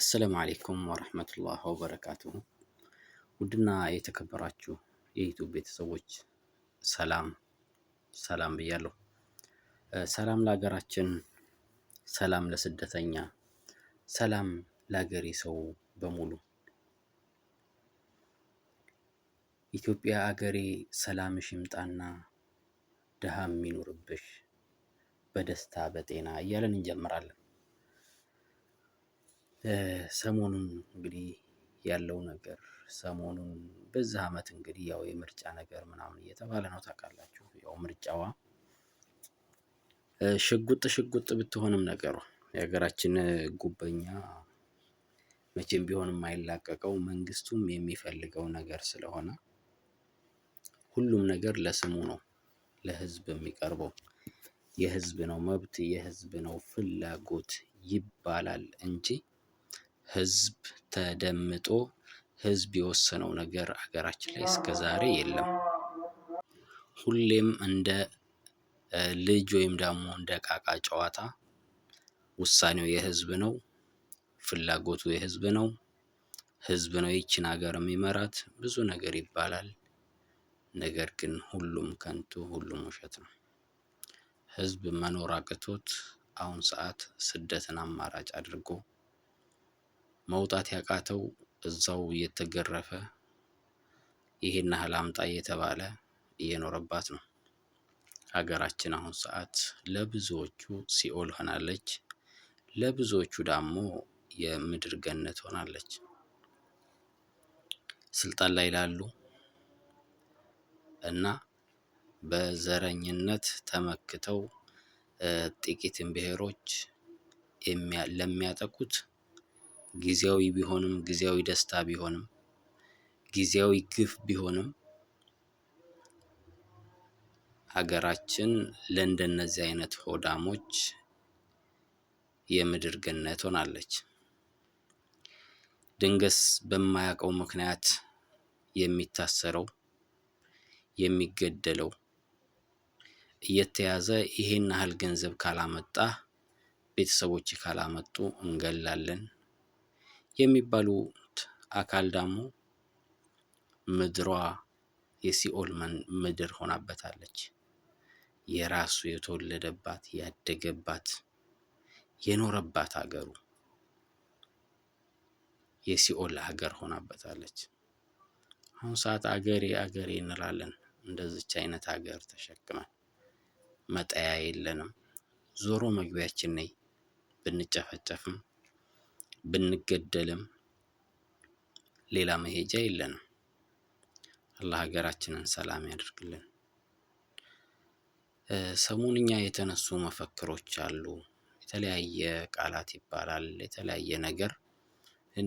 السلام عليكم ورحمة الله وبركاته። ውድና የተከበራችሁ የ YouTube ቤተሰቦች፣ ሰላም ሰላም ብያለሁ። ሰላም ለሀገራችን፣ ሰላም ለስደተኛ፣ ሰላም ለሀገሬ ሰው በሙሉ። ኢትዮጵያ አገሬ ሰላምሽ ይምጣና ድሃ የሚኖርብሽ በደስታ በጤና እያለን እንጀምራለን። ሰሞኑን እንግዲህ ያለው ነገር፣ ሰሞኑን በዚህ ዓመት እንግዲህ ያው የምርጫ ነገር ምናምን እየተባለ ነው፣ ታውቃላችሁ። ያው ምርጫዋ ሽጉጥ ሽጉጥ ብትሆንም ነገሯ የሀገራችን ጉበኛ መቼም ቢሆን የማይላቀቀው መንግስቱም የሚፈልገው ነገር ስለሆነ ሁሉም ነገር ለስሙ ነው ለህዝብ የሚቀርበው። የህዝብ ነው መብት፣ የህዝብ ነው ፍላጎት ይባላል እንጂ ህዝብ ተደምጦ ህዝብ የወሰነው ነገር አገራችን ላይ እስከ ዛሬ የለም። ሁሌም እንደ ልጅ ወይም ደግሞ እንደ እቃቃ ጨዋታ ውሳኔው የህዝብ ነው፣ ፍላጎቱ የህዝብ ነው፣ ህዝብ ነው ይችን ሀገር የሚመራት ብዙ ነገር ይባላል። ነገር ግን ሁሉም ከንቱ፣ ሁሉም ውሸት ነው። ህዝብ መኖር አቅቶት አሁን ሰዓት ስደትን አማራጭ አድርጎ መውጣት ያቃተው እዛው እየተገረፈ ይሄን ያህል አምጣ እየተባለ እየኖረባት ነው። ሀገራችን አሁን ሰዓት ለብዙዎቹ ሲኦል ሆናለች። ለብዙዎቹ ደግሞ የምድር ገነት ሆናለች። ስልጣን ላይ ላሉ እና በዘረኝነት ተመክተው ጥቂትን ብሔሮች ለሚያጠቁት ጊዜያዊ ቢሆንም፣ ጊዜያዊ ደስታ ቢሆንም፣ ጊዜያዊ ግፍ ቢሆንም ሀገራችን ለእንደነዚህ አይነት ሆዳሞች የምድር ገነት ሆናለች። ድንገት በማያውቀው ምክንያት የሚታሰረው፣ የሚገደለው፣ እየተያዘ ይሄን ያህል ገንዘብ ካላመጣ፣ ቤተሰቦች ካላመጡ እንገላለን የሚባሉት አካል ደግሞ ምድሯ የሲኦል ምድር ሆናበታለች። የራሱ የተወለደባት፣ ያደገባት፣ የኖረባት ሀገሩ የሲኦል ሀገር ሆናበታለች። አሁን ሰዓት አገሬ አገሬ እንላለን። እንደዚች አይነት ሀገር ተሸክመን መጠያ የለንም። ዞሮ መግቢያችን ነይ። ብንጨፈጨፍም ብንገደልም ሌላ መሄጃ የለንም። አላህ ሀገራችንን ሰላም ያደርግልን። ሰሞንኛ የተነሱ መፈክሮች አሉ። የተለያየ ቃላት ይባላል፣ የተለያየ ነገር።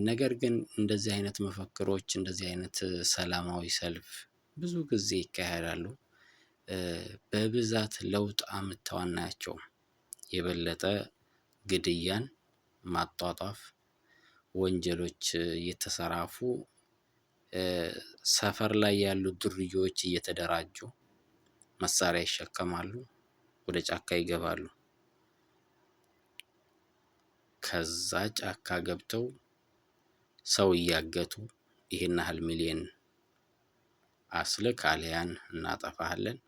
ነገር ግን እንደዚህ አይነት መፈክሮች፣ እንደዚህ አይነት ሰላማዊ ሰልፍ ብዙ ጊዜ ይካሄዳሉ። በብዛት ለውጥ አምጥተው አናያቸውም። የበለጠ ግድያን ማጧጧፍ፣ ወንጀሎች እየተሰራፉ፣ ሰፈር ላይ ያሉ ዱርዬዎች እየተደራጁ መሳሪያ ይሸከማሉ፣ ወደ ጫካ ይገባሉ። ከዛ ጫካ ገብተው ሰው እያገቱ ይህን ያህል ሚሊየን አስልክ አልያን እናጠፋሃለን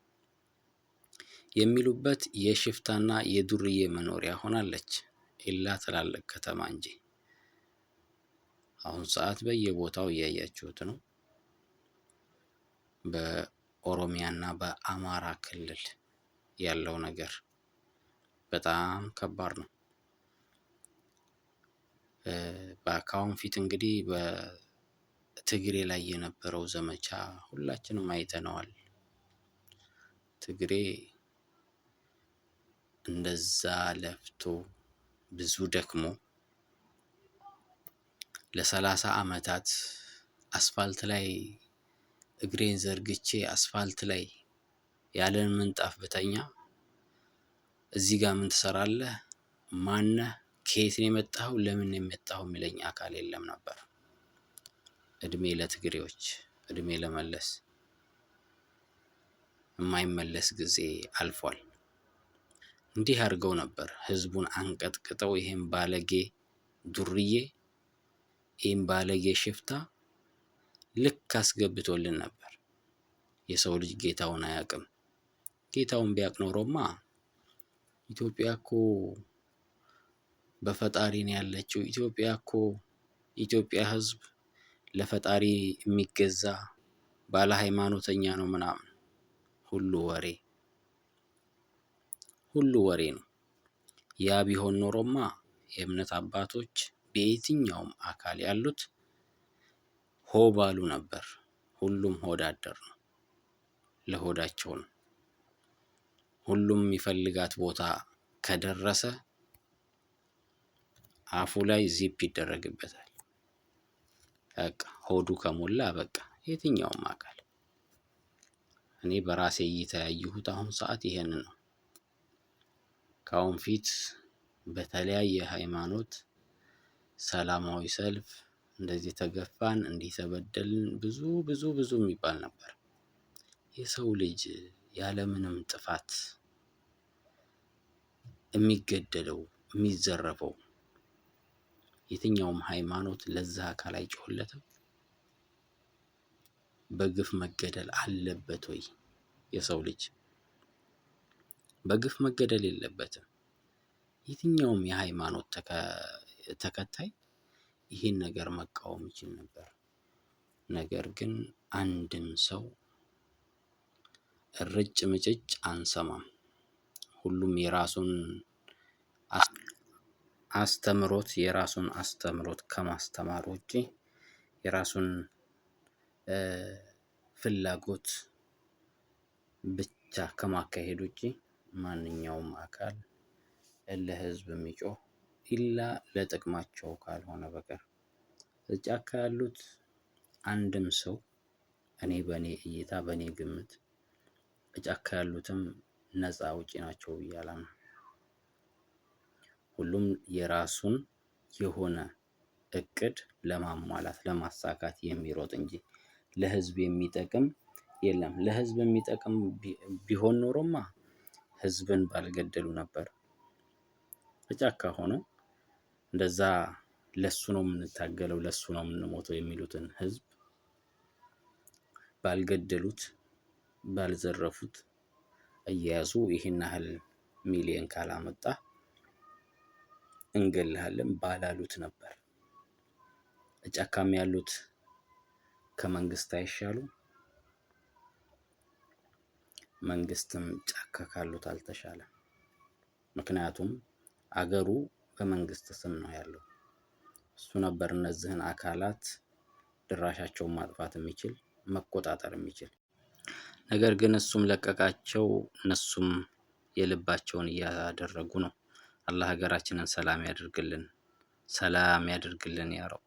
የሚሉበት የሽፍታና የዱርዬ መኖሪያ ሆናለች። ኢላ ትላልቅ ከተማ እንጂ። አሁን ሰዓት በየቦታው እያያችሁት ነው። በኦሮሚያና በአማራ ክልል ያለው ነገር በጣም ከባድ ነው። ከአሁን ፊት እንግዲህ በትግሬ ላይ የነበረው ዘመቻ ሁላችንም አይተነዋል። ትግሬ እንደዛ ለፍቶ ብዙ ደክሞ ለ30 ዓመታት አስፋልት ላይ እግሬን ዘርግቼ አስፋልት ላይ ያለን ምንጣፍ ብተኛ እዚህ ጋር ምን ትሰራለህ? ማነህ? ከየት ነው የመጣኸው? ለምን ነው የመጣኸው? የሚለኝ አካል የለም ነበር። እድሜ ለትግሬዎች፣ እድሜ ለመለስ። የማይመለስ ጊዜ አልፏል። እንዲህ አድርገው ነበር ህዝቡን አንቀጥቅጠው ይሄን ባለጌ ዱርዬ። ይህም ባለጌ ሽፍታ ልክ አስገብቶልን ነበር። የሰው ልጅ ጌታውን አያውቅም። ጌታውን ቢያውቅ ኖሮማ ኢትዮጵያ እኮ በፈጣሪ ነው ያለችው፣ ኢትዮጵያ እኮ ኢትዮጵያ ሕዝብ ለፈጣሪ የሚገዛ ባለ ሃይማኖተኛ ነው ምናምን፣ ሁሉ ወሬ፣ ሁሉ ወሬ ነው። ያ ቢሆን ኖሮማ የእምነት አባቶች በየትኛውም አካል ያሉት ሆ ባሉ ነበር። ሁሉም ሆዳደር ነው፣ ለሆዳቸው ነው። ሁሉም የሚፈልጋት ቦታ ከደረሰ አፉ ላይ ዚፕ ይደረግበታል። በቃ ሆዱ ከሞላ በቃ የትኛውም አካል እኔ በራሴ እይታ ያየሁት አሁን ሰዓት ይሄን ነው። ከአሁን ፊት በተለያየ ሃይማኖት ሰላማዊ ሰልፍ እንደዚህ ተገፋን፣ እንዲህ ተበደልን፣ ብዙ ብዙ ብዙ የሚባል ነበር። የሰው ልጅ ያለምንም ጥፋት የሚገደለው፣ የሚዘረፈው፣ የትኛውም ሃይማኖት ለዛ አካል አይጮህለትም። በግፍ መገደል አለበት ወይ? የሰው ልጅ በግፍ መገደል የለበትም። የትኛውም የሃይማኖት ተከታይ ይህን ነገር መቃወም ይችል ነበር። ነገር ግን አንድም ሰው እርጭ ምጭጭ አንሰማም። ሁሉም የራሱን አስተምሮት ከማስተማር ውጪ፣ የራሱን ፍላጎት ብቻ ከማካሄድ ውጪ ማንኛውም አካል ለህዝብ የሚጮህ ኢላ ለጥቅማቸው ካልሆነ በቀር ጫካ ያሉት አንድም ሰው እኔ በእኔ እይታ፣ በእኔ ግምት ጫካ ያሉትም ነፃ አውጪ ናቸው ብዬ አላምንም። ሁሉም የራሱን የሆነ እቅድ ለማሟላት፣ ለማሳካት የሚሮጥ እንጂ ለህዝብ የሚጠቅም የለም። ለህዝብ የሚጠቅም ቢሆን ኖሮማ ህዝብን ባልገደሉ ነበር። በጫካ ሆኖ እንደዛ ለሱ ነው የምንታገለው፣ ለሱ ነው የምንሞተው የሚሉትን ህዝብ ባልገደሉት፣ ባልዘረፉት፣ እየያዙ ይህን ያህል ሚሊየን ካላመጣ እንገልሃለን ባላሉት ነበር። ጫካም ያሉት ከመንግስት አይሻሉ። መንግስትም ጫካ ካሉት አልተሻለም። ምክንያቱም አገሩ በመንግስት ስም ነው ያለው። እሱ ነበር እነዚህን አካላት ድራሻቸውን ማጥፋት የሚችል፣ መቆጣጠር የሚችል። ነገር ግን እሱም ለቀቃቸው፣ እነሱም የልባቸውን እያደረጉ ነው። አላህ ሀገራችንን ሰላም ያደርግልን፣ ሰላም ያደርግልን ያ ረብ።